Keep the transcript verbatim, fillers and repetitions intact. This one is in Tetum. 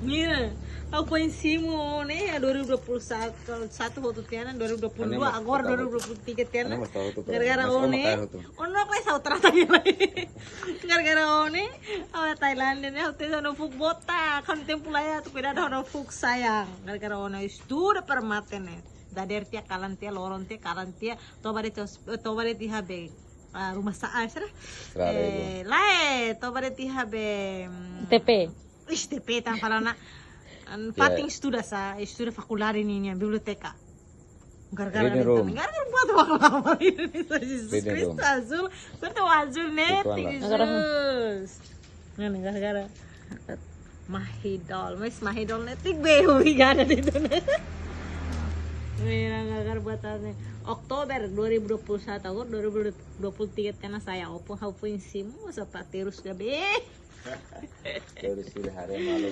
Mira, ha'u foin simu ne'e, dua ribu dua puluh satu, satu hotu tiha ona, dua ribu dua puluh dua, Ane mas agora total dua ribu dua puluh tiga tiha ona. Ane mas total hotu. Gara-gara Mas ó ó ne'e, makai hotu. ó ne'e, mas ha'u trata lagi. Gara-gara ó ne'e, ha'u Tailándia ne'e, ha'u tenke no fuk bota, kan tempu la ya tu kuidadu no fuk sayang. Gara-gara ó ne'e, estuda para mate ne'e. Dadeer tiha, kalan tiha, loron tiha, kalan tiha, toba de'it, toba de'it iha be, ah, rumah sa-, ah, sira? Sira Eh, lae, toba de'it iha be, mm, T P. Ixi, T P tan falando. An fatin estuda sa, estuda fakuldade nian, biblioteka. Gara-gara Reading ne'e room. Também. Gara-gara buat maklama ini, Jesus Reading room. Cristo, azul. Quanto azul ne'e, Itu anak. Jesus. Ne'e, gara-gara. Mahidol, mas Mahidol ne'e tik be, obrigada de tudo. Mira, gara-gara buat ne'e. Oktober dua ribu dua puluh satu, agora dua ribu dua puluh tiga tiha ona, saya opo, ha'u foin simu, masa pa terus gabe. Terus sudah hari malu.